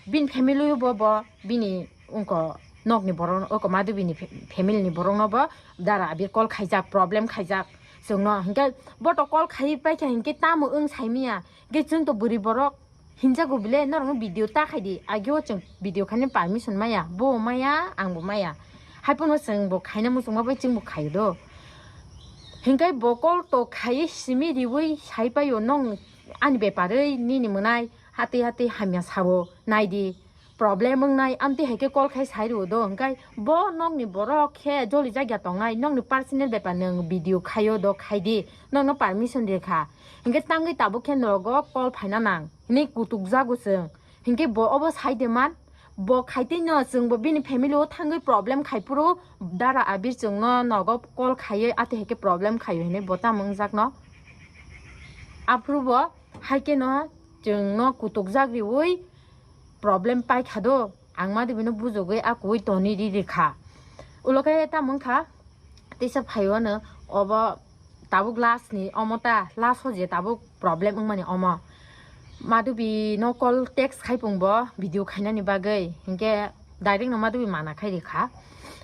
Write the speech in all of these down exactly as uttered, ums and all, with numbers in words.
Bini family bo, bo bini ungko nokni borok, oko Madubini fa-, family ni borok no bo dara abir call khaijak, problem khaijak chwngno. Hinkhe bo to call khai paikha hinkhe tamo wng saimanya. Hinkhe chwng to bwrwi borok hinjago bile norokno video ta khaidi. Ageo chwng video khaina permission maya, bo maya, angbo maya. Haiphano chwngbo khaina muchungma bai chwngbo khaio do. Hinkhe bo call to khaiwi simi riwi sai paio, nong ani beparwi nini mwnai hatwi hatwi hamya sao, naidi, problem wngnai, amtwi hai khe call khai sai rwo do. Hinkhe bo nokni borok khe joli jak ya tongnai, nokni personal bepar nwng video khaio do khaidi, nokno permission rikha. Hinkhe tangwi tabuk khe nogo call phaina nang hinwi kutuk jago chwng. Hinkhe bo obo sai de man, bo khaitwi no chwngbo bini family o thangwi problem khai phuru dara abir chwngno nogo call khaiwi atwi hai khe problem khaio hinwi bo tamo wngjakno. Aphuru bo hai kheno chwngno kutuk jak riwi problem paikha do, ang Madubino bujogwi a kuwi toni ri rikha. Ulo khe tamo wngkha, teisa phaio no obo tabuk last ni omo ta, last o je tabuk problem wngmani omo. Madubino call text khai pung bo video khainani bagwi, hinkhe direct no Madubi mana khai rikha.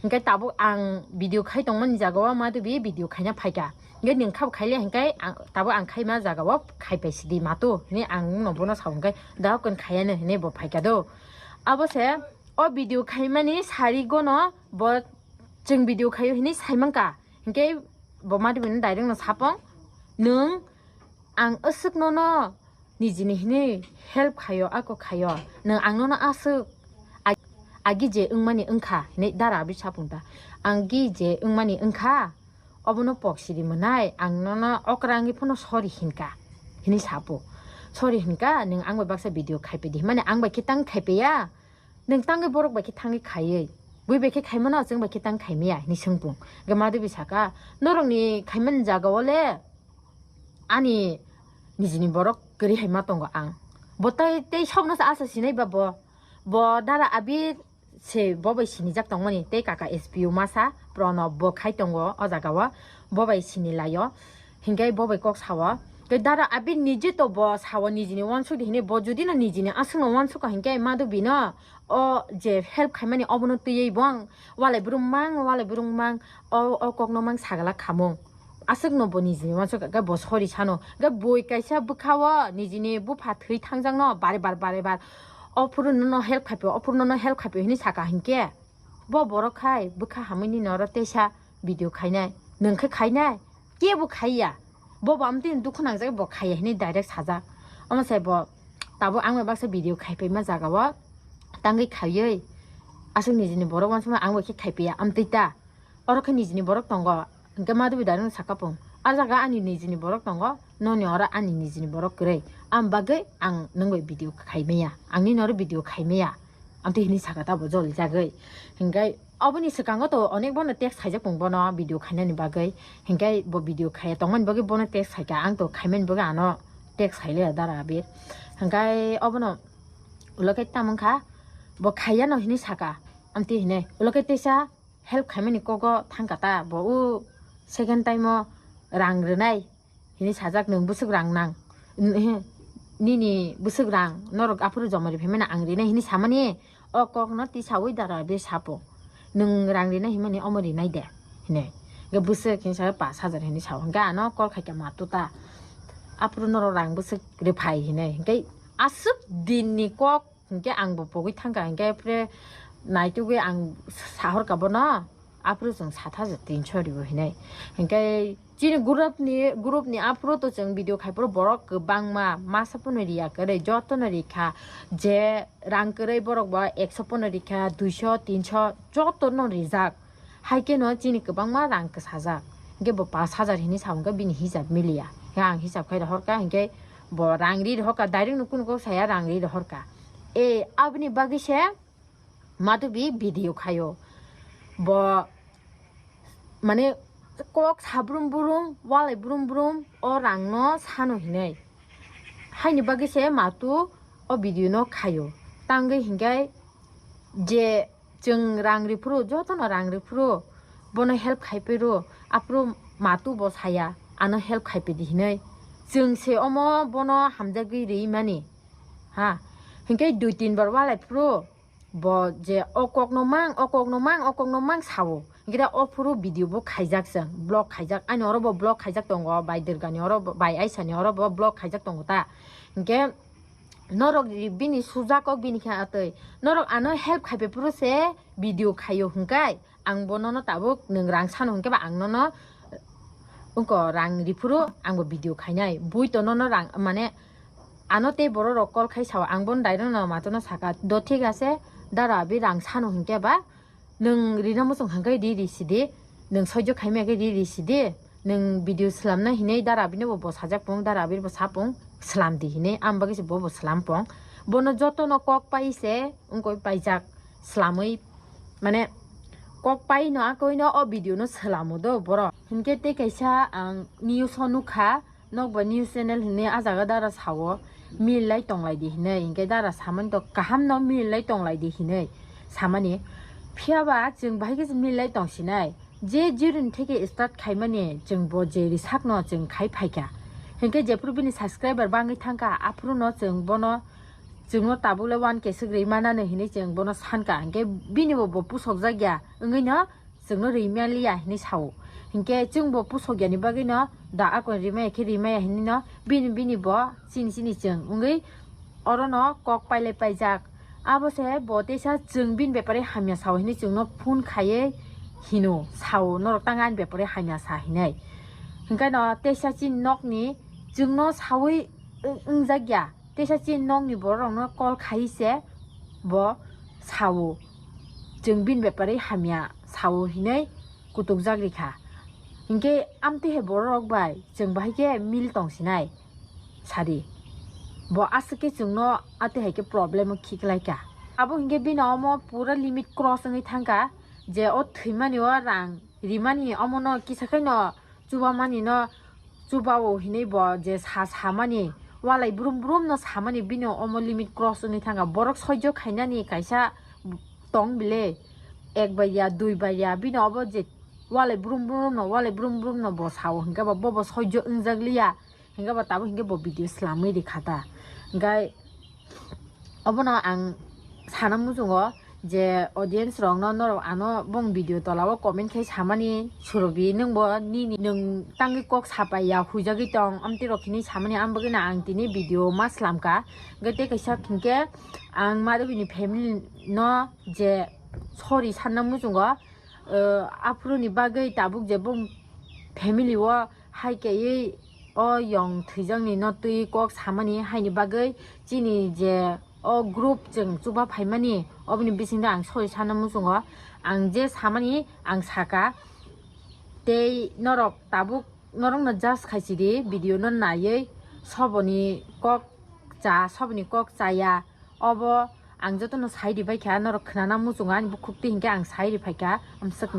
Hinkhe tabuk ang video khai tongmani jagao Madubi video khaina phaikha. Hinkhe nwng khabo khaile hinkhe ang, tabuk ang khaima jagao khaipai sidi matu hinwi ang no bono sao, hinkhe dahokon khaiya no hinwi bo phaikha do. Abo se o video khaimani sari gono bo chwng video khaio hinwi saimankha. Hinkhe bo Madubino direct no sapong, "Nwng ang aswk nono nijini hinwi help khaio, ako khaio, nwng ang nono aswk ag-, agi je wngmani wngkha," hinwi dara abir sapung ta. "Ang gi je wngmani wngkha, obono pok siri mwnai, ang nono okra wngwi phano sorry hinkha," hinwi sapo. "Sorry hinkha, nwng ang bai baksa video khaipai di," hinmani ang bai khe tang khaipai ya. Nwng tangwi borok bai khe thangwi khaiwi, bui bai khe khaimano, chwng bai khe tang khaimaya hinwi swngpung. Hinkhe Madubi saka, "Norokni khaimani jagao le ani nijini borok kwrwi hai ma tongo ang." Bo tai tei sobno se asa sinai ba bo. Bo dara abir se bo bai sinijak tongmani, tei kaka S P O masa Pronob bo khai tongo o jagao, bo bai sinilaio. Hinkhe bo bai kok sao. Tei dara abir nije to bo sao nijini uansuk di hinwi, bo judi no nijini aswk no uansuk kha hinkhe Madubi no o je help khaimani obono twiwi bo ang walai brum mang, walai brum mang, o, o kokno mang sagala khamung. Aswk no bo nijini uansuk kha, bo sorry sano. Hinkhe bui kaisa bwkha o nijini bupha thwi thangjak no bare bar, bare bar, "Ophuru nono help khaiphio, ophuru nono help khaiphio," hinwi saka hinkhe. Bo borok khai bwkha hamwi nini oro teisa video khainai, nwng khe khainai, kebo khaiya. Bo bo amtwi dukhu nangjak bo khaiya hinwi direct sajak. Omo sai bo tabuk ang bai baksa video khaipaima jagao tangwi khaiwi aswk nijini borok uansukma ang bai khe khaipaiya amtwi ta. Oro khe nijini borok tongo, hinkhe Madubi direct no sakapung, "A jaga ani nijini borok tongo, noni oro ani nijini borok kwrwi, am bagwi ang nwng bai video khaimaya, ang nini oro video khaimaya." Amtwi hinwi saka ta bo jolijagwi. Hinkhe oboni swkango to onek bono text khaijak pung bono video khainani bagwi. Hinkhe bo video khaiya tongmani bagwi bono text khaikha, ang to khaimani bagwi ano text khailiya dara abir. Hinkhe obono ulo khe tamo wngkha, bo khaiya no hinwi saka. Amtwi hinwi ulo khe teisa help khaimani kogo thangkha ta, bo o second time o rang rwnai hinwi sajak, "Nwng bwswk rang nang, nini bwswk rang norok aphuru joma ri phaimani ang rinai," hinwi samani o kokno tisawi dara be sapo, "Nwng rang rinai hinmani omo rinai de," hinwi. Hinkhe bwswk hinwi sa, "Pas hajar," hinwi sao. Hinkhe ano call khaikha, "Matu ta, aphuru norok rang bwswk rwphai," hinwi. Hinkhe aswk dinni kok hinkhe ang bo pogwi thangkha, hinkhe apre naitugwi ang sahorkha bono, "Aphuru chwng sat hajar tinso ribo," hinwi. Hinkhe chini group ni, group ni aphuru to chwng video khaiphuru borok kwbangma, masa phano riya kwrwi, jotono rikha, je rang kwrwi borok bo ekso phano rikha, duiso, tinso, jotono rijak. Hai kheno chini kwbangma rang kwsajak. Hinkhe bo pas hajar hinwi sa, hinkhe bini hisab miliya. Hinkhe ang hisab khai rohorkha, hinkhe bo rang ri rohorkha, direct no kunu kok saya, rang ri rohorkha. E, aboni bagwi se Madubi video khaio. Bo mane kok sabrum brum, walai brum brum o rangno sano hinwi. Haini bagwi se Matu o video no khaio. Tangwi hinkhe je chwng rang riphuru, jotono rang riphuru, bono help khaiphuru, aphuru Matu bo saya, "Ano help khaiphidi," hinwi. Chwng se omo bono hamjagwi rimani. Ha, Hinkhe dui tin bar walai phuru bo je o kok no mang, o kok no mang, o kok no mang sao. Hinkhe da o phuru video bo khaijak chwng, block khaijak. Ani oro bo block khaijak tongo, bai Durgani oro bo, bai Aisani oro bo block khaijak tongo ta. Hinkhe norok ri-, bini sujak kok bini khe atwi. Norok ano help khaipai phuru se video khaio hinkai. Ang bo nono tabuk nwng rang sano hinkhe ba ang nono wngko rang riphuru ang bo video khainai. Bui to nono rang mane ano tei borok rok call khai sao, ang bono direct no matono saka, "Do thik ase, dara abi rang sano hinkhe ba nwng rina muchung hangkai ri ri sidi, nwng soijo khaimya khe ri ri sidi, nwng video slamna hinwi dara abino bo bosajak pung, dara abi bo sapung, slam di hinwi." Ang bagwi se bo bo slam pung. Bono jotono kok pai se wngkoi paijak slamwi, mane kok pai no akoi no o video no slamo do borok. Hinkhe tei kaisa ang news o nukha, nokbar news channel hinwi a jaga dara sao, mil lai tonglai di hinwi, hinkhe dara samani to kaham no mil lai tonglai di hinwi samani. Phiya ba chwng bahai khe mil lai tong sinai. Je jirun theke start khaimani chwng bo je risakno chwng khai phaikha. Hinkhe jephuru bini subscriber bangwi thangkha, aphuru no chwng bono, chwngno tabuk le one K swk rwi manani hinwi chwng bono sankha. Hinkhe bini bo, bo pusokjak ya wngwi no chwngno rwi maliya hinwi sao. Hinkhe chwng bo pusok yani bagwi no da akon rwi maya khe rwi maya hinwi no bini, bini bo chini, chini chwng wngwi oro no kok pailai paijak. Abo se bo teisa chwng bini bepari hamya sao hinwi chwngno phone khaiwi hino, sao, "Norok tang ani bepari hamya sa," hinwi. Hinkhe no teisa chini nokni chwngno sawi wng-, wngjak ya, teisa chini nokni borok rokno call khai se bo sao, "Chwng bini bepari hamya sao," hinwi kutukjak rikha. Hinkhe amtwi hai borok rok bai chwng bahai khe mil tong sinai. Sadi. Bo aswk khe chwngno atwi hai khe problem o khiklai kha. Abo hinkhe bini omo pura limit cross wngwi thangkha, je o thwimani o rang rimani omono kisa khe no chubamani no chubao hinwi bo je sa samani, walai brum brum no samani bini omo limit cross wngwi thangkha. Borok soijo khainani kaisa tong bile, ek bai ya, dui bai ya, bini obo je walai brum brum no, walai brum brum no bo sao, hinkhe bo, bo, bo soijo wngjak liya. Hinkhe bo tabuk hinkhe bo video slamwi rikha ta. Hinkhe obono ang sana muchungo je audience rokno, norok ano bong video tola o comment khai samani surobi, nwng bo nini nwng tangwi kok sapai ya huijagwi tong amtwi rok hinwi samani, ang bagwino ang tini video ma slamkha. Hinkhe tei kaisa hinkhe ang Madhubini family no je sorry sanna muchungo, eh, aphuruni bagwi tabuk je bong family o hai kaiwi o yong thwijakni no twi kok samani haini bagwi chini je o group chwng chuba phaimani oboni bisingo ang sorry sana muchungo. Ang je samani ang saka, tei norok tabuk norokno judge khaisidi video no naiwi soboni kok cha, soboni kok chaya. Obo ang jotono sai ribaikha, norok khnana muchungo ani bukhuk twi hinkhe ang sai ripaikha amswkno.